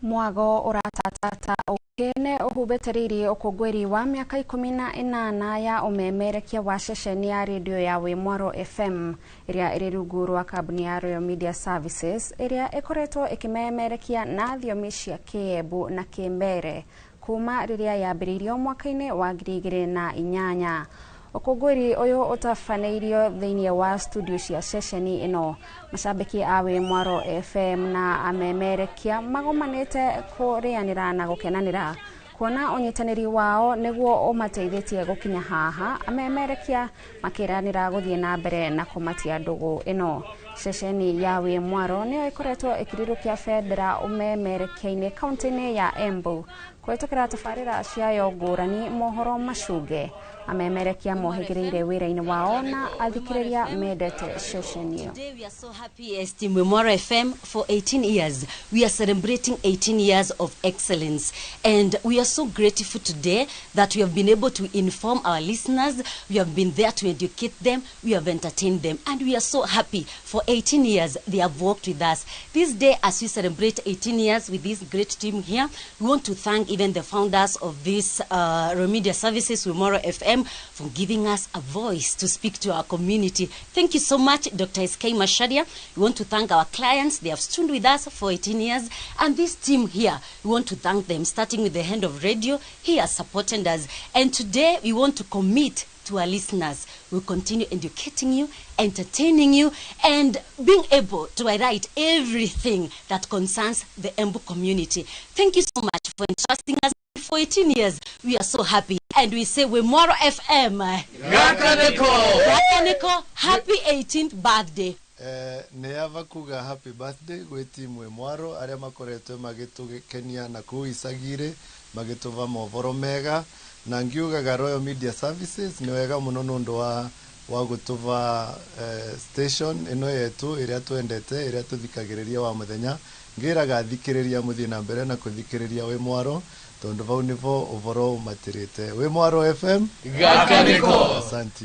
Mwago ũratatata ũkĩ ũhumbĩte riri ũkũngũĩri wa mĩaka 18 ya ũmemerekia wa ceceni ya redio ya Wĩmwaro FM ĩrĩa ĩrĩ rungu rwa kambuni ya Royal Media Services, ĩrĩa ĩkoretwo ĩkĩmemerekia na thiomi cia Kĩembu na Kĩmbere kuma rĩrĩa yambĩrĩirio mwaka-inĩ wa 2008. Ũkũngũĩri ũyũ ũtabanĩirio thĩinĩ wa studio cia ceceni ĩno. Macambĩki a Wĩmwaro FM na amemerekia magomanĩte kũrĩanĩra na gũkenanĩra kuona ũnyitanĩri wao nĩguo ũmateithĩtie gũkinya haha. Amemerekia makĩranĩra gũthiĩ na mbere na kũmatia ndũgũ ĩno. Ceceni ya Wĩmwaro nĩyo ĩkoretwo ĩkĩrirũkia bendera ũmemerekia-inĩ kaunti-inĩ ya Embu kũhetũkĩra tabarĩra ciayo ngũrani, mohoro macunge. Amemerekia mohĩgĩrĩire wĩra-inĩ wao na athikĩrĩria mendete ceceni ĩyo. Today we are so happy as Team Wimwaro FM for 18 years. We are celebrating 18 years of excellence, and we are so grateful today that we have been able to inform our listeners. We have been there to educate them, we have entertained them, and we are so happy for 18 years they have worked with us. This day, as we celebrate 18 years with this great team here, we want to thank even the founders of this Royal Media Services, Wimwaro FM, for giving us a voice to speak to our community. Thank you so much, Dr. S.K. Macharia. We want to thank our clients. They have stood with us for 18 years. And this team here, we want to thank them, starting with the head of radio. He has supported us. And today, we want to commit to our listeners. We'll continue educating you, entertaining you, and being able to highlight everything that concerns the Embu community. Thank you so much for entrusting us for 18 years. We are so happy. And we say, Wimwaro FM. Gakaneko! Gakaneko, happy 18th birthday. Nĩ ava kuga happy birthday gwĩ timu Ĩmwaro arĩa makoretwo magĩtũgĩkenia na kũu icagi-rĩ magĩtũva mohoro mega, na ngiugaga Royal Media Services nĩ wega mũno nũndũ wa gũtũva station ĩno yetu ĩrĩa twendete, ĩrĩa tũthikagĩrĩria wa mũthenya. Ngĩraga thikĩrĩria mũthiĩ na mbere na kũthikĩrĩria Wĩmwaro tondũ vau nĩvo ũhoro ũmatĩrĩte. Wĩmwaro FM. Gakaneko! Asanti.